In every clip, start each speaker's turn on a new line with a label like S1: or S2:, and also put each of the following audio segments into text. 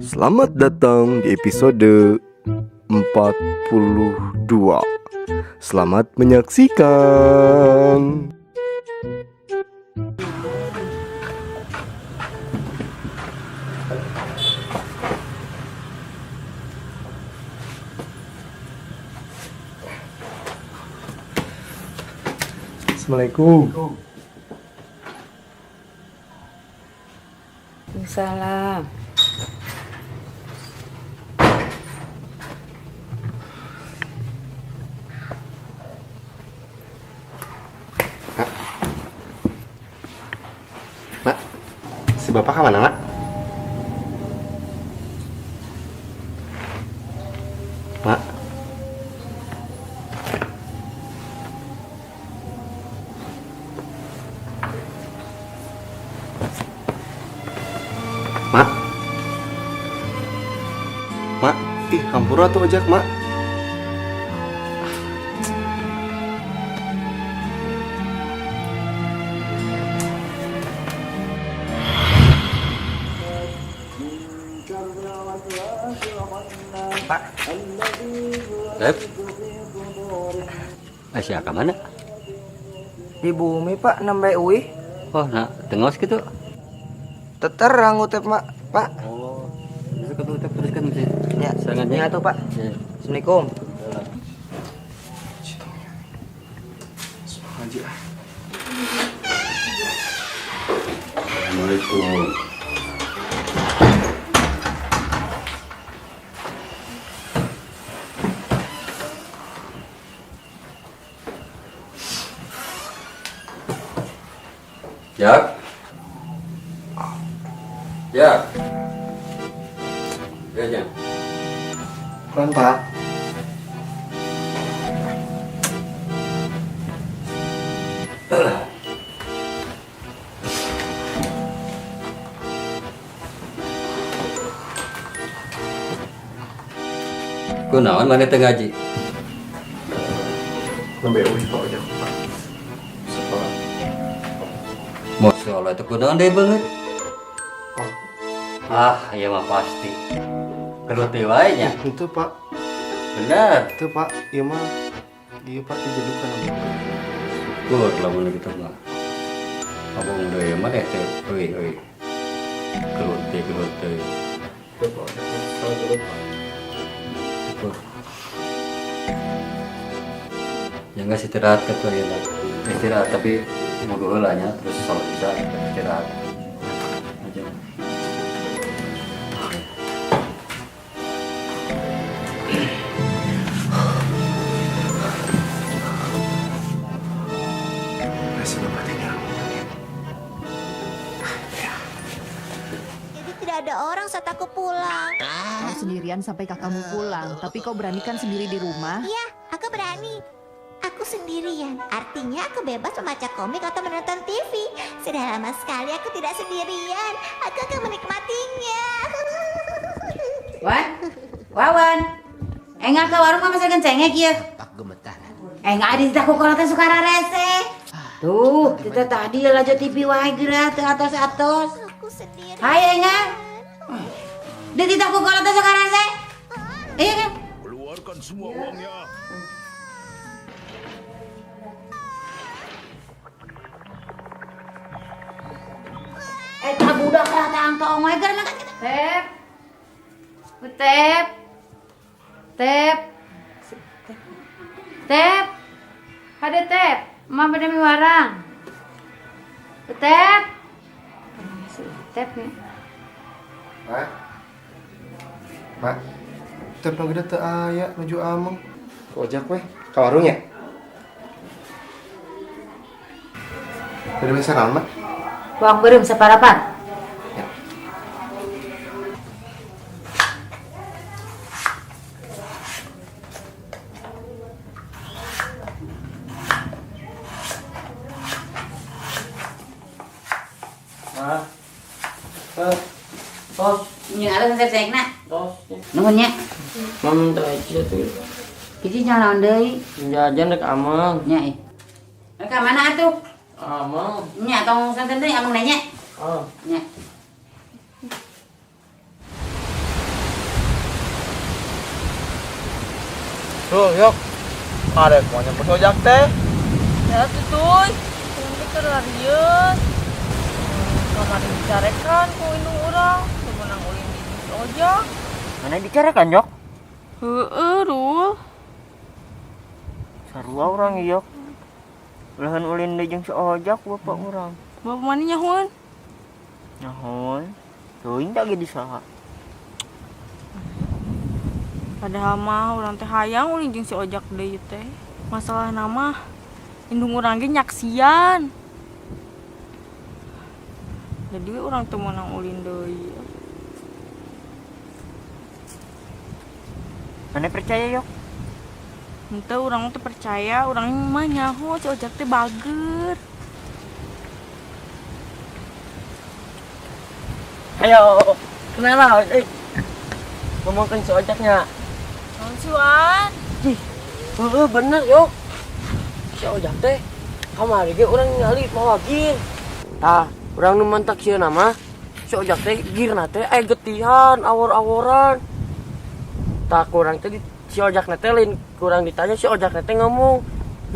S1: Selamat datang di episode 42. Selamat menyaksikan. Assalamualaikum.
S2: Salam.
S1: Mak, si bapak kemana, Mak? Mak? Mak? Mak, ih hampura tuh ojek, Mak. Pak.
S3: Tep. Asia ke mana?
S4: Di bumi, Pak, nambah uih.
S3: Oh, nah, tengos gitu.
S4: Teterang utep, Mak, Pak.
S3: Oh, bisa ketemu utep terus kan sih.
S4: Ya,
S3: Sangatnya.
S4: ya tuh, Pak.
S3: Ya.
S4: Assalamualaikum.
S1: Aja.
S3: Assalamualaikum. Ya. Ya. Ya, ya.
S1: Pelan, Pak.
S3: Kunaon maneh teu ngaji?
S1: Nembe uih, Pak, ojek, Pak. Sekolah.
S3: Masya Allah, itu kunaon deui beungeut?
S1: Oh.
S3: Ah, ieu mah pasti. Gelut deui wae nya.
S1: Itu, Pak.
S3: Bener.
S1: Itu, Pak. Ieu mah ieu, Pak, dijedukan.
S3: Syukur lamun kitu mah. Abang deui mah teh teh euy euy. Gelut deui, gelut deui.
S1: Itu, Pak, ojek. Salah gelut, Pak.
S3: Syukur. Ya nggak istirahat ke tuh ya istirahat tapi mau heula nya, terus sholat bisa istirahat aja.
S1: Masih bapak tinggal.
S5: Jadi tidak ada orang saat aku pulang.
S6: Kau sendirian sampai kakakmu pulang, tapi kau beranikan sendiri di rumah?
S5: Iya, aku berani. Aku sendirian, artinya aku bebas membaca komik atau menonton TV. Sudah lama sekali aku tidak sendirian. Aku akan menikmatinya.
S2: Wan, Wawan. Enggak ke warung mah masakan cengek ya.
S7: Tak gemetaran.
S2: Enggak ada tidak ku kalau teh suka rarese. Tuh, kita tadi lalajo TV wae geura teu atos-atos.
S5: Aku sendirian.
S2: Hai enggak. Dia tidak ku kalau teh suka rese. Iya kan?
S8: Keluarkan semua uangnya.
S2: Tak budak lah tang tong wae geura kan kita.
S9: Tep. Tep. Tep. Tep. Ada tep. Emak pada miwarang. Tep. Si Tep nih.
S1: Mak. Mak. Tep nu gede teu aya nuju ameng. Ke ojek weh, ka warung ya? Dari meser naon, Mak?
S2: Bawang beureum saparapat.
S1: Ya.
S4: Mak. Tos.
S2: Nya ada sensep cengekna.
S4: Tos.
S2: Nuhun nya.
S4: Mam minta aja tuh.
S2: Hiji jangan naon deui.
S4: Jajan rek ameng.
S2: Nya ih. Rek ka mana atuh?
S4: Ameng.
S2: Nya tong santen deui ameng nanya.
S4: Ah.
S2: Nya.
S4: Tuh, yok. Arek mau nyamper si Ojak teh.
S9: Ya tuh, nanti keur larian. Kamari dicarekan ku indung urang, teu meunang ulin di si Ojak.
S4: Mana dicarekan, Yok?
S9: Heeh, Rul.
S4: Sarua urang ieu, Yok. Ulahan ulin deui jeung si Ojak bapak urang.
S9: Bapak mana nyahoan?
S4: Nyahoan. Teuing tak ge di saha.
S9: Padahal mah urang teh hayang ulin jeung si Ojak deui teh. Masalah nama indung urang ge nyaksian. Jadi we urang teu meunang ulin deui.
S4: Mana percaya, Yok?
S9: Henteu urang teh percaya, urang mah nyaho si Ojak teh bager.
S4: Ayo, kenal ngomongkan si Ojaknya.
S9: Naon si Wan?
S4: Ih, bener, Yok. Si Ojak teh kamari ge urang ningali mawa gir. Tah, urang nu mantak sieun mah si Ojak teh girna teh aya getihan, awor-aworan. Tah kurang teh si Ojak teh lain kurang ditanya si Ojak teh ngomong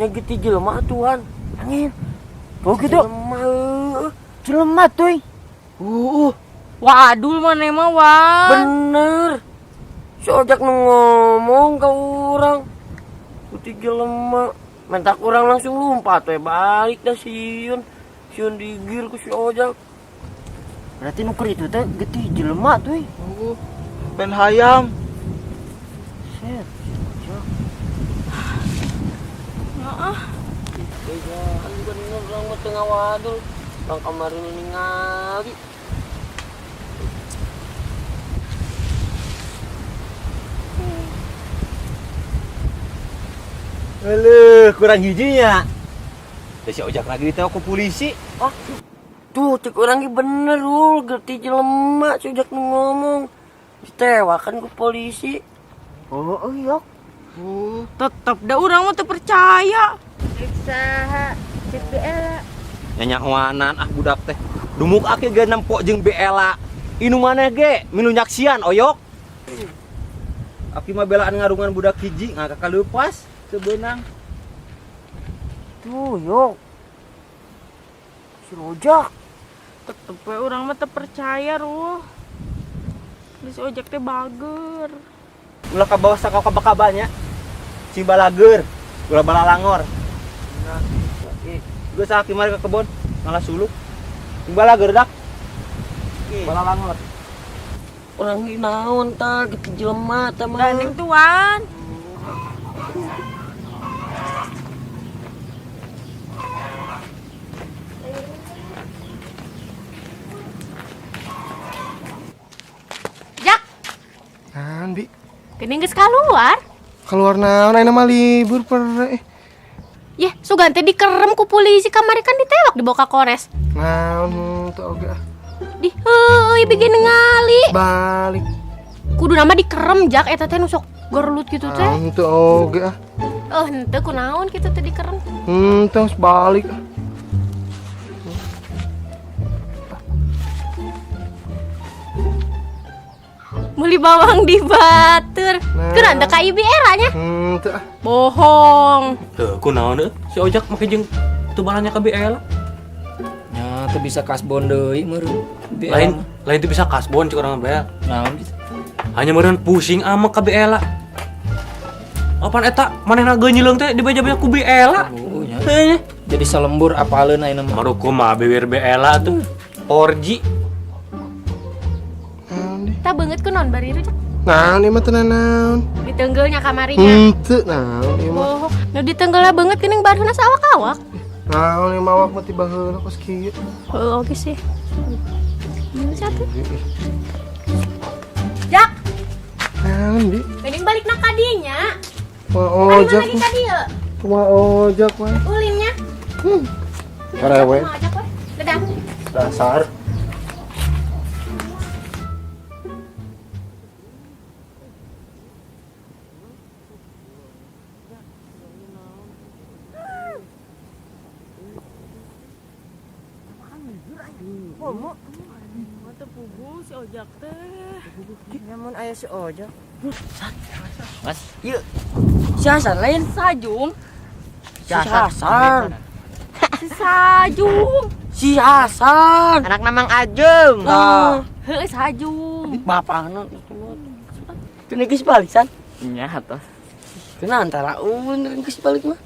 S4: nya getih jelema atuhan. Angin. Oh gitu. Jelema, jelema tuh.
S9: Waduh mana mah Wan.
S4: Bener. Si Ojak nu ngomong ke urang. Getih jelema. Mentak urang langsung lompat we balik dah sieun. Sieun digir ku si Ojak. Berarti nu keur itu teh getih jelema tuh.
S7: Ben hayam.
S4: Set, si Ojak.
S9: Heeh.
S4: Kan bener urang mah teu ngawadul. Urang kamari ningali.
S7: Aduh, kurang hijinya. Ya si Ojak lagi ditewak ku polisi.
S4: Ah, tuh cek urang ge bener Rul, getih jelema si Ojak nu ngomong. Ditewakan ku polisi. Oh, iya.
S9: Tetep dah urang mah teu percaya.
S2: Cek saha? Cek Bella.
S7: Nyanyahoanan ah budak teh. Dumuk ake ge nempo jeung Bella. Inu maneh ge milu nyaksian oyok. Aki mah belaan ngarungan budak hiji ngakak leupas teu beunang.
S4: Tuh, yok. Si Ojak.
S9: Tetep we urang mah teu percaya, Rul. Di si Ojak teh bager.
S7: Ulah ka bawah sakabakabanya. Cing balager, ulah balalangor. Nah, geus aki mari ke kebon, ngalah suluk. Cing balager dak. Balalangor.
S4: Urang ge naon tah getih jelema tah mah.
S9: Gandeng tuan.
S10: Jak.
S1: Naon, Bi?
S10: Geuning geus kaluar.
S1: Keluar naon ayeuna mah libur pere.
S10: Yeh, sugan teh dikerem ku polisi kamari kan ditewak dibawa ka Kores.
S1: Naon teu oge ah.
S10: Di heueuy bikin ngali.
S1: Balik.
S10: Kudu nama dikerem Jak eta teh nu sok gerelut gitu teh.
S1: Naon teu oge ah.
S10: Oh, henteu kunaon kitu teh dikerem.
S1: Terus balik ah.
S10: Meuli bawang di batur.
S1: Nah.
S10: Kunaon teh ka ibi era nya?
S1: Henteu ah.
S10: Bohong.
S11: Teu kunaon euy? Si Ojak make jeung teu balanya ka Bella.
S4: Nya teu bisa kasbon deui meureun.
S11: Lain lain teu bisa kasbon cik urang Bella.
S4: Naon gitu.
S11: Hanya meureun pusing amek ka Bella. Apaan eta manehna geunyileung teh dibeja-beja ku Bella.
S4: Oh, nya. Jadi salembur apaleun ayeuna mah.
S11: Maruku mah bibir Bella tuh. Orji.
S10: Tah beungeut ku naon bari rujak?
S1: Naon ieu mah teu naon.
S10: Ditenggeulnya kamarinya.
S1: Henteu naon ieu mah.
S10: Oh, nu ditenggeulna beungeut geuning baruhna saawak-awak.
S1: Naon ieu mah awak mah tiba heula kos kieu.
S10: Heuh oge sih. Ini satu. Jak.
S1: Naon, Bi?
S10: Geuning balikna ka dinya.
S1: Kumaha Ojak?
S10: Lagi ka dieu.
S1: Kumaha Ojak mah?
S10: Ulinnya.
S1: Karewe.
S10: Kumaha Ojak we? Dadah.
S1: Dasar.
S9: Mata pugu si Ojak teh.
S4: Namun aya si Ojak. Mas, yuk. Si Hasan lain?
S9: Sajum.
S4: Si Hasan.
S9: Si Sajum.
S4: Si Hasan.
S2: Anak Mamang Ajum.
S4: Nah,
S9: Heuh, Sajum.
S4: Bapakna itu mah. Teu geus balik, San.
S12: Nya atuh.
S4: Kena antara ulun geus balik mah.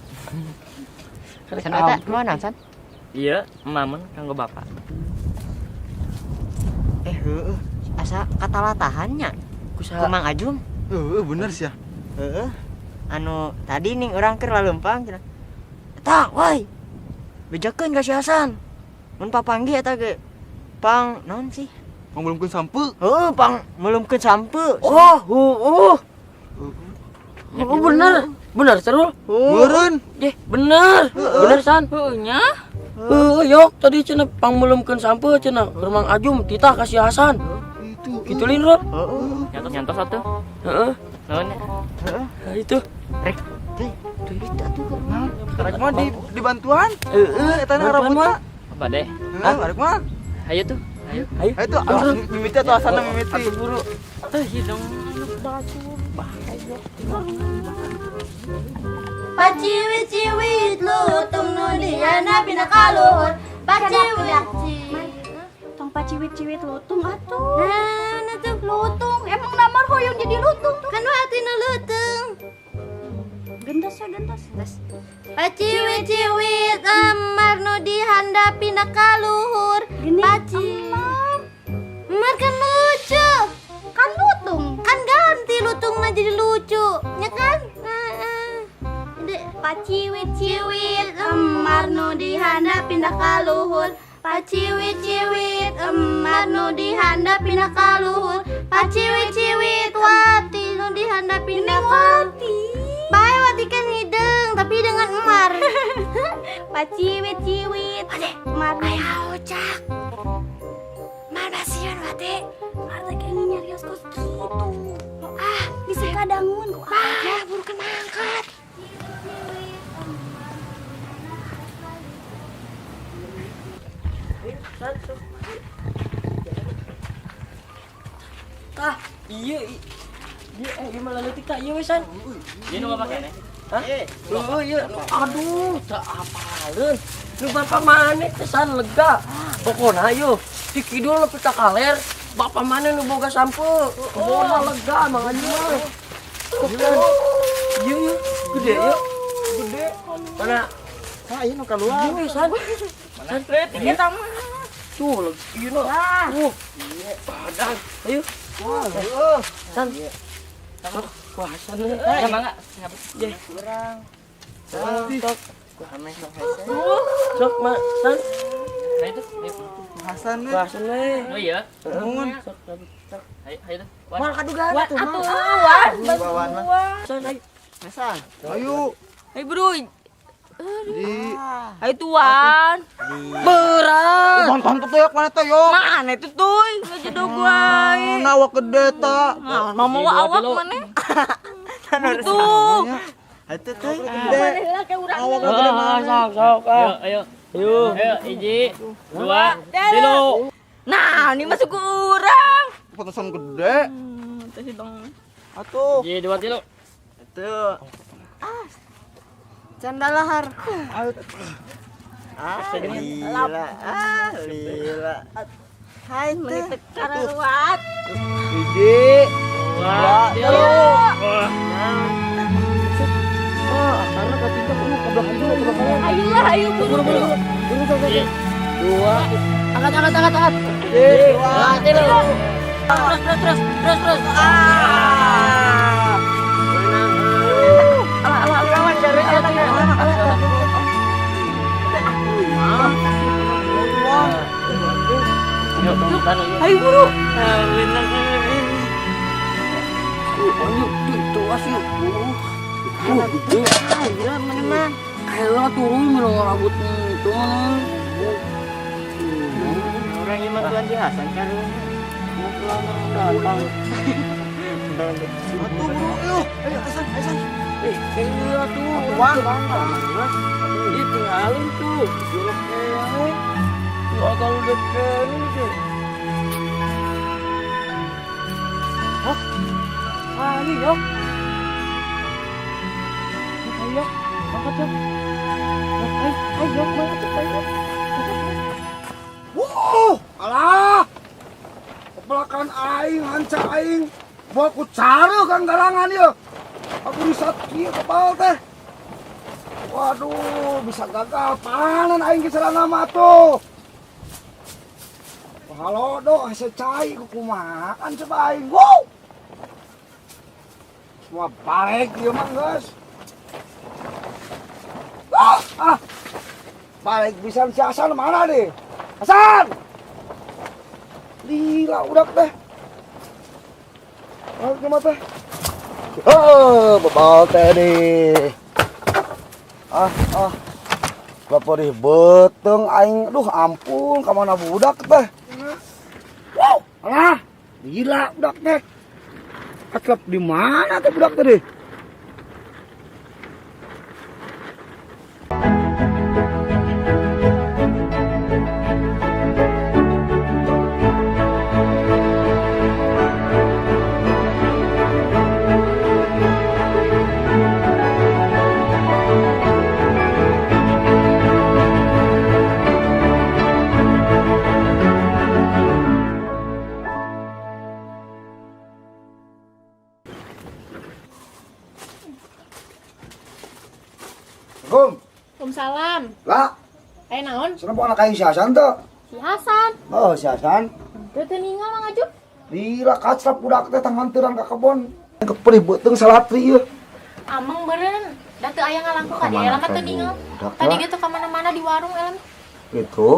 S2: San eta mana San?
S12: Iya, mamen kanggo bapak.
S2: Eh heueuh, asa katalatahannya.
S4: Kusaha?
S2: Ku Mang Ajum.
S7: Heeh, bener sih ya.
S2: Heeh. Anu tadi ning urang keur laleumpang cenah. Eta, woi. Bejakeun ka si Hasan. Mun papanggih eta ge pang naon sih?
S7: Pang sampeu.
S2: Heeh, pang meulumkeun sampeu.
S4: Oh, heeh. Oh, bener. Bener, Serul.
S7: Meureun.
S4: Deh, bener. Bener, San.
S9: Heueuh nya.
S4: Heeh, yok tadi cenah pangmeuleumkeun sampeu cenah keur Mang Ajum titah ka si Hasan.
S7: Itu.
S4: Kitu lin, Rul.
S2: Heeh.
S12: Nyantos-nyantos atuh.
S4: Heeh.
S12: Naon nya?
S2: Heeh.
S4: Nah, itu.
S2: Rek. Teh, tuh itu atuh kok.
S7: Rek mah di dibantuan.
S4: Heeh,
S7: Eta na rambutna.
S12: Apa deh?
S7: Heeh, rek mah.
S12: Ayo tuh. Ayo.
S4: Ayo.
S7: Ayo tuh, awas mimiti atuh Hasan mimiti.
S4: Atuh buru.
S9: Teh hidung batur.
S5: Paciwit-ciwit lutung nu dihana pinakaluhur. Paciwit.
S10: Tong paciwit-ciwit lutung atuh.
S5: Nah, tuh
S10: Lutung, emang namar hoyong jadi lutung.
S5: Kan wati nu lutung.
S10: Gentos ya gentos.
S5: Paciwit-ciwit emar nu dihanda pinakaluhur.
S10: Gini,
S5: Paci.
S10: Emar.
S5: Emar kan lucu.
S10: Kan lutung.
S5: Kan ganti lutungnya jadi lucu, ya kan? Heeh. Paciwit-ciwit emar nu dihanda pindah ka luhur. Paciwit-ciwit emar nu dihanda pindah ka luhur. Paciwit-ciwit wati nu dihanda pindah ka
S10: Wati.
S5: Bae wati kan hidung tapi dengan emar.
S10: Paciwit-ciwit. Emar.
S5: Ayo Ojak. Mar basian wati.
S10: Emar teh kayaknya nyarios kos gitu. Ah, bisa kadangun ku
S5: Ah, buru kan angkat.
S4: Tah, iya. Iya, eh ieu mah leutik tah ieu we, San.
S12: Ieu nu bapak keneh.
S4: Hah? Heeh, iya. Aduh, teu apaleun. Nu bapak maneh teh San lega. Pokona ieu di kidul nepi ka kaler, bapak maneh nu boga sampeu. Pokona lega Mang Haji mah. Iya, iya, gede ya. Gede. Mana?
S7: Ah, ieu nu kaluar.
S4: Iya, we, San.
S12: Mana? Leutik eta mah.
S4: Tuh, lagi ieu na. Iya, badan. Ayo.
S7: Wah, heeh.
S4: San. Sok, ku Hasan we.
S12: Ya mangga.
S4: Ye.
S2: Urang.
S4: Sok,
S2: Ku ame sok hese.
S4: sok, Ma, San.
S12: Ayo tuh. Ayo.
S7: Hasan
S4: Ku Hasan we.
S12: Oh iya.
S7: Nuhun.
S4: Sok, sok, sok.
S12: Ayo, ayo tuh.
S2: Moal kadugaan
S9: Wan
S2: atuh mah.
S9: atuh wan.
S7: Bawaan mah.
S4: San, ayo.
S2: Hasan.
S7: Ayo.
S9: Ayo bro.
S7: Di
S9: Ayo tuan.
S4: Berat.
S7: Bantuan tuh ya mana teh yo.
S9: Mana itu tuh? Ngejedog wae.
S7: Mana awak gede ta.
S9: Nah, mau mau awak mana? Itu.
S2: Atuh teh.
S7: Gede. Awak gede mana?
S4: Sok, sok,
S12: Ayo, ayo.
S4: Ayo.
S12: Ayo, hiji, dua, tilu.
S9: Nah, ini masuk ke urang.
S7: Pantesan gede.
S9: Teh dong.
S7: Atuh.
S12: Hiji, dua, tilu.
S2: Atuh. Ah. Canda lahar. Ah, lila. Ah, lila. Hai teh.
S9: Kararuat.
S7: Hiji,
S12: Dua, tilu.
S4: Ah, karena ketiga ke belakang dulu, ke belakang.
S9: Ayolah, ayo buru buru.
S4: Buru, sok, sok. Dua. Angkat, angkat, angkat, angkat. Dua, tilu. Terus, terus, terus, terus, terus. Ah. Alah, alah, alah, cari, alah, alah, alah.
S9: Ayo buru.
S4: Ayo, tuas yuk. Gede.
S2: Gila mana mah.
S4: Kayak turun menang rambut itu mana.
S2: Orang yang mantuan di Hasan karunya.
S4: Datang.
S7: Atuh buru yuk. Ayo Hasan, Hasan.
S4: Iya tuh.
S7: Wan.
S4: Iya tinggalin tuh. Jorok kene. Ya kalau udah kene sih. Yok. Ayo, Yok. Yok, ayo, Yok. Mangkat, Yok. Yok, ayo, ayo, Yok, mangkat, ayo.
S13: Wow, alah. Pepelakan aing, hanca aing. Moal ku cara kang galangan ya. Aku bisa kieu kepal teh. Waduh, bisa gagal panen aing ke celana mah tuh. Halo do, hese cai ku kumaha coba aing. Wow. Semua balik ieu mah geus. Ah, ah. Balik bisa si Hasan mana deh? Hasan! Lila udah teh. Oh, gimana teh? Oh, bebal teh deh. Ah, ah. Bapak deh beteng aing, duh ampun, ka mana budak teh? Wow, alah, gila budak teh. Atlap di mana teh budak teh deh? Assalamualaikum.
S10: Waalaikumsalam.
S13: Lah,
S10: Aya naon?
S13: seneng anak aing si Hasan tuh.
S10: Si Hasan.
S13: Oh, si Hasan.
S10: Teu teu ningal Mang Ajum.
S13: Lila kacrap budak teh tanghanteran ka kebon. Keperih beuteung salatri ieu.
S10: Ameng beureun. Da teu aya ngalangkung ka dia lama teu ningal.
S13: Budak
S10: Tadi
S13: lah.
S10: ge teu ka mana-mana di warung elem.
S13: Gitu.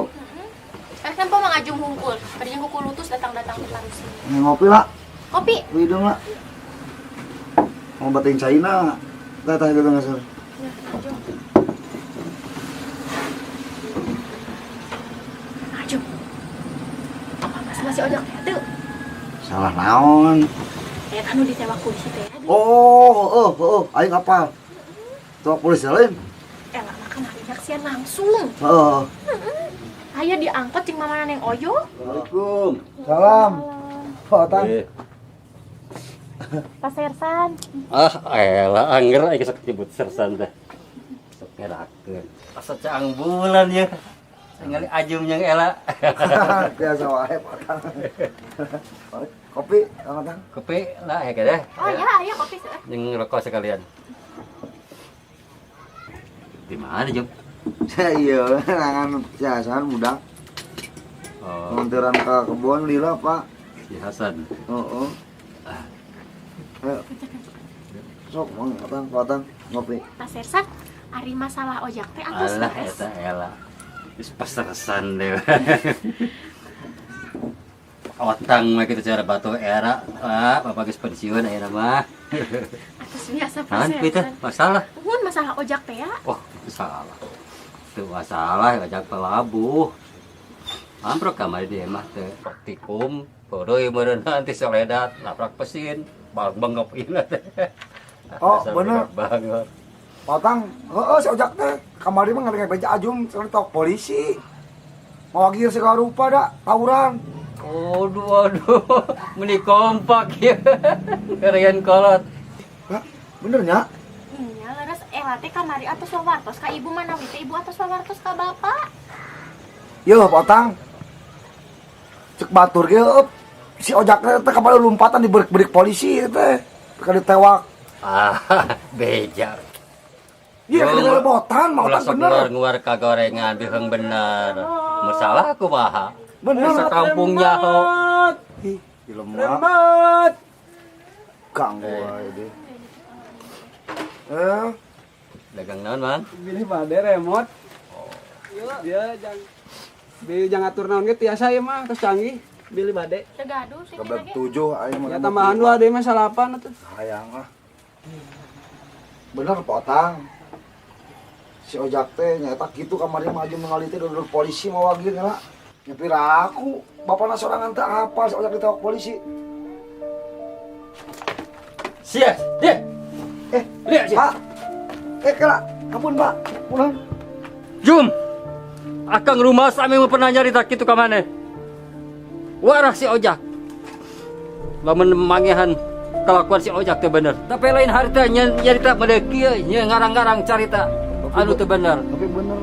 S10: Rek nempo Mang Ajum hungkul. Bari jeung kukulutus datang-datang ke tarusi.
S13: Ini ngopi lah.
S10: Kopi.
S13: Widung lah. Mau batin China. Tah tah itu ngasur.
S10: Ya, Ajum. Ajum. Apa masalah si Ojok teh teu?
S13: Salah naon?
S10: Eta nu ditewak polisi teh.
S13: Oh, oh, oh, aing apal. Tuh polisi lain.
S10: Elah mah kamari nyaksian langsung.
S13: Heeh.
S10: Heeh. Aya diangkot jeung mamana Neng Oyo.
S3: Assalamualaikum.
S13: Salam. Otang.
S10: Pak Sersan.
S3: Ah, elah angger aing sok nyebut sersan teh. Sok ngerakeun. Asa caang bulan ya. Ningali Ajum jeung Ela.
S13: Biasa wae, Otang. Kopi, Otang.
S3: Kopi lah ya deh.
S10: Oh ya, aya kopi seueur.
S3: Jeung rokok sekalian. Di mana, Jum?
S13: Iya, nangan si Hasan budak.
S3: Oh.
S13: Nganteran ke kebon lila, Pak.
S3: Si Hasan.
S13: Heeh. Ayo. Sok, Mang, Otang, Otang, ngopi.
S10: Pak Sersan, ari masalah ojak teh atos
S3: Alah
S10: beres.
S3: eta Ela. Geus pasersan deh. Otang mah kitu cara batu era, ah, bapak geus pensiun ayeuna mah.
S10: Atos biasa Pak
S3: Naon kuy teh?
S10: Sersan.
S3: Masalah.
S10: Mun masalah ojak teh ya.
S3: Oh, masalah. Teu masalah ojak pelabuh. Amprok kamari di mah teh praktikum, peureuy meureun nanti soledat, laprak pesin, bang bengep ieu teh.
S13: Oh,
S3: Dasar
S13: bener.
S3: budak banget.
S13: Otang, heeh si Ojak teh kamari mah ngadengin beja Ajum sekali tok polisi. Mau agir segala rupa dah, tawuran.
S3: Aduh, aduh, meni kompak ya. Kerian kolot.
S13: Hah, bener nya?
S10: Nya leres Ela teh kamari atos wawartos ka ibu manawi teh ibu atos wawartos ka bapak.
S13: Yo, Pak Otang. Cek batur ge heueuh. Si Ojak teh kamari lompatan diberik-berik polisi teh. Ka ditewak.
S3: Ah, beja.
S13: Iya, kena rebotan, mau
S3: Ulah
S13: tak
S3: sok
S13: bener.
S3: nguar-nguar kagorengan biheng bener. Masalah aku mah.
S13: Bener.
S3: Sa kampung nyaho.
S13: Ih, lemah.
S7: Remet.
S13: Ganggu wae deh. Eh,
S3: Dagang naon, Bang?
S7: Bilih bade remote. Dia jang Bilih jang atur naon ge tiasa ieu mah tos canggih. Bilih bade.
S10: Teu gaduh sih
S13: Kebab 7 aing mah.
S7: Ya tambahan 2 deui mah salapan atuh.
S13: Hayang ah. Bener Pak Otang. Si Ojak teh nyata kitu kamari mah aju mengali teh duduk polisi mau wagir lah. Nyepir aku, bapakna sorangan teh apal si Ojak ditewak polisi.
S3: Sia, dia.
S13: Eh,
S3: lihat sia.
S13: Pak. Eh, kela, ampun Pak. Pulang.
S3: Jum. Akang rumah sami mau pernah nyarita kitu ka maneh. Warah si Ojak. Lamun manggihan kelakuan si Ojak teh bener. Tapi lain harita nyarita pada kieu nya ngarang-ngarang carita anu teu bener.
S13: Tapi bener.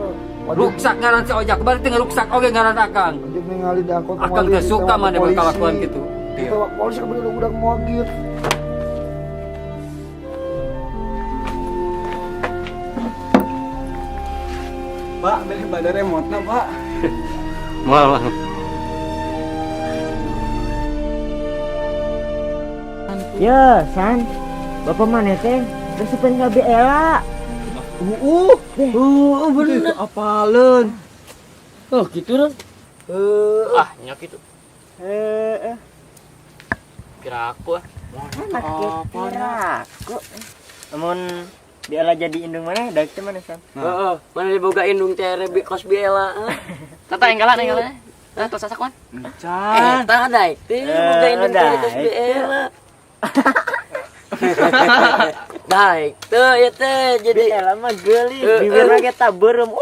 S3: Ruksak ngaran si Ojak, berarti ngeruksak oge ngaran Akang.
S13: Wajib ningali di angkot
S3: Akang teh suka maneh kelakuan gitu.
S13: Ditewak polisi kebener udah mogit.
S7: Pak, beli badai remote-na, Pak.
S3: Moal mah.
S2: Ya, San. Bapak mana teh? Resepen ka Ella.
S4: Bener.
S7: Apaleun.
S4: Oh, gitu dong.
S12: Ah, nya kitu.
S2: Heeh.
S12: Kira aku ah.
S2: Kira aku. Amun Biala jadi indung mana? Daik teh mana, San?
S4: Heeh, mana diboga indung teh rebi kos biela.
S12: Tata enggalan enggalan. Hah, tos asak wan.
S7: Encan.
S4: Eta daik teh boga indung teh kos
S2: daik.
S4: biela. Daik teh ya teh jadi
S2: Biela mah geulis,
S4: Heeh.
S2: bibirna ge beureum.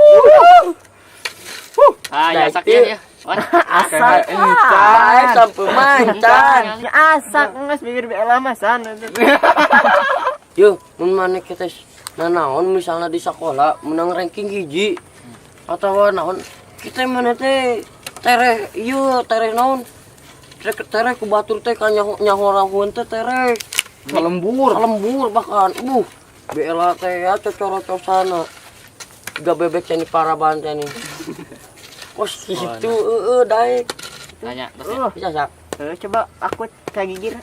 S12: Ah, ya
S4: Daik
S12: asak
S4: teh.
S12: ya ya. Wan.
S2: Asak.
S4: Daik sampai mancan.
S2: Ya asak geus bibir Biela mah, San.
S4: Yo, mun maneh kita nanaon misalnya di sekolah menang ranking hiji atau naon kita mana teh tereh ieu tereh naon tereh tereh ku batur teh ka nyaho nyaho teh tereh
S7: Lembur.
S4: lembur bahkan bela teh ya cocor-cocosana tiga bebek teh paraban teh nih kos gitu heeh daek
S12: Tanya tos ya.
S4: Bisa sak
S2: Coba aku ka gigir.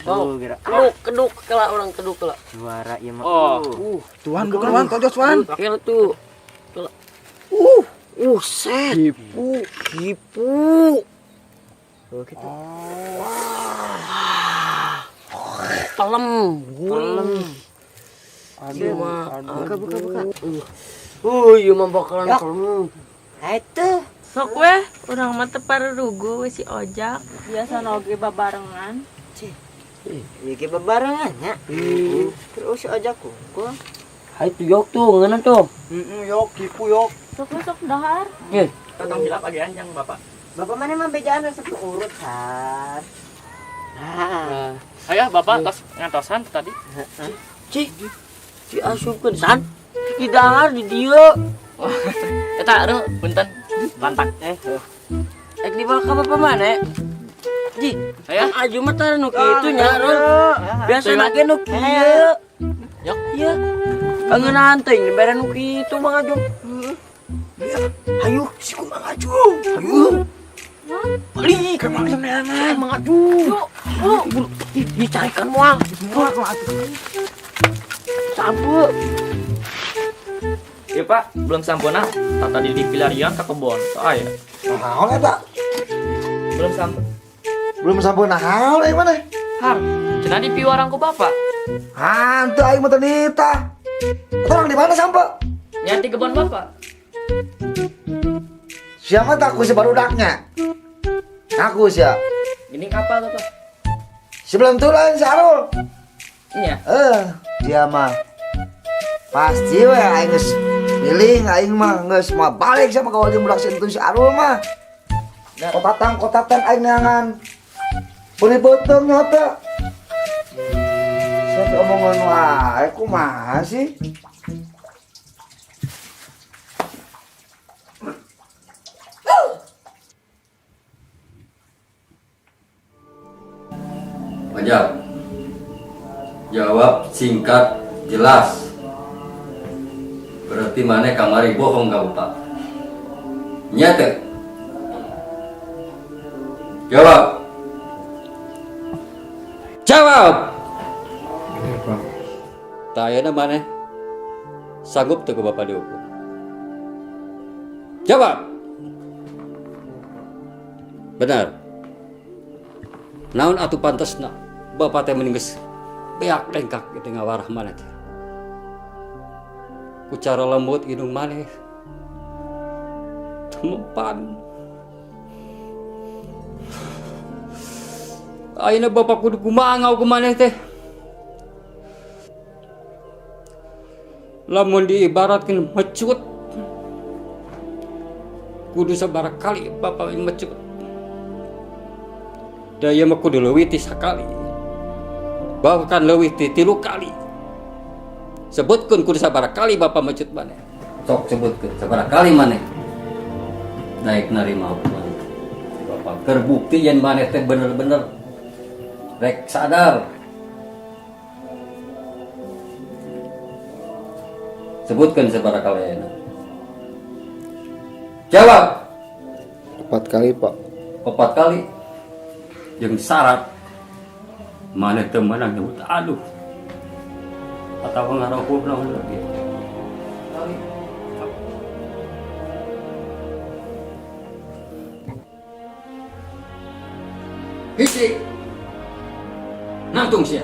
S4: Oh,
S2: Tuh, gerak.
S4: keduk keduk kela orang keduk kela.
S2: Suara ieu mah.
S12: Oh.
S13: Tuan bukan Wan, tojos Wan.
S4: Kela tuh. Kela. Set.
S13: Kipu.
S4: Kipu.
S2: Oh, gitu.
S4: Pelem, gurih.
S13: Aduh,
S4: mah.
S2: Buka buka buka.
S4: Ieu mah bakalan pelem.
S2: Itu.
S9: Sok weh, urang mah teu parurugu we si Ojak. Biasa oge babarengan.
S2: Ieu ge babarengan nya. Terus si Ojak kungkul.
S4: Hai tuh yok tuh, ngeunah tuh.
S7: Heeh, yok kipu yok.
S9: Sok we sok dahar.
S4: Eh,
S12: Tatang hilap agean jang Bapak.
S2: Bapak mana mah bejaan resep urut, San. Nah,
S12: Ayo Bapak tos ngantosan tadi.
S4: Cik. Ci asupkeun san. Di dahar di dieu.
S12: Eta aduh punten. Lantak.
S4: Ek dibawa ka bapak mana? Ji,
S12: Aya.
S4: aju mah tara nu kitu nya, Ron. Biasa ge nu kieu.
S12: Yok.
S4: Iya. Kangeunaan teuing dibere nu kitu Mang Ajung. Hayu, si ku Mang Ajung. Hayu. Balik ke Mang Ajung, Mang Ajung. Ih, dicarikan moal. Moal atuh. Sampe.
S12: Iya Pak, belum sampurna. Tata di pilarian ke kebon. Soalnya
S13: Naon eta?
S12: belum sampun.
S13: Belum sampun naon euy maneh?
S12: Har, cenah di piwarang ku Bapak.
S13: Hantu aing mah teu nitah. Eta orang di mana sampe?
S12: Nya di kebon Bapak.
S13: Siapa tak ku si barudaknya? Aku sia.
S12: Gini apa Bapak?
S13: Sebelum tuh lain si Arul.
S12: Nya.
S13: Dia mah pasti we aing geus piling aing mah geus moal balik sama kawan jeung budak si entun si Arul mah. Kotatang-kotatang aing neangan. Beli beuteung nyata. Saya omongan wae kumaha sih?
S3: Ojak. Jawab singkat jelas. Berarti mana kamari bohong ka Bapak? Nya teu? Jawab. Jawab.
S1: Bener, Pak.
S3: Tah ayeuna maneh sanggup teu ku Bapak dihukum? Jawab. Benar. Naon atuh pantesna Bapak teh mending geus beak lengkak gitu ngawarah maneh teh. Ku cara lembut indung maneh. Teu mempan. Ayeuna Bapak kudu kumaha ngahukum maneh teh? Lamun diibaratkeun mecut, kudu sabaraha kali Bapak mecut. Da ieu mah kudu leuwih ti sakali. Bahkan leuwih ti 3 kali. Sebutkeun kudu sabaraha kali bapak mecut maneh. Sok sebutkeun sabaraha kali maneh. Daek narima hukuman. Bapak keur bukti yen maneh teh bener-bener rek sadar. Sebutkan sabaraha kali ayeuna. Jawab.
S1: 4 kali, Pak.
S3: 4 kali. Jeung syarat maneh teu meunang nyebut aduh. Atawa ngarohul naon lagi. Kali. Hiji. Nangtung sia.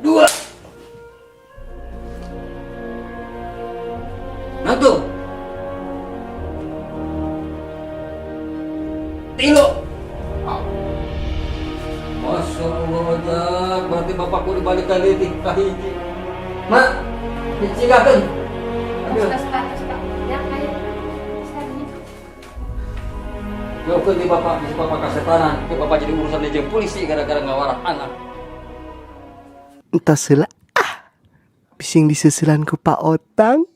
S3: 2. Nangtung. 3. Masya Allah, Ojak. Berarti bapakku dibalikan deui ka hiji. Mak, dicigahkeun. Aduh. Jauhkeun di bapak, bisa bapak kasetanan. Ke bapak jadi urusan jeung polisi gara-gara ngawarah anak.
S1: Entos heula ah. Bising diseuselan ku Pak Otang.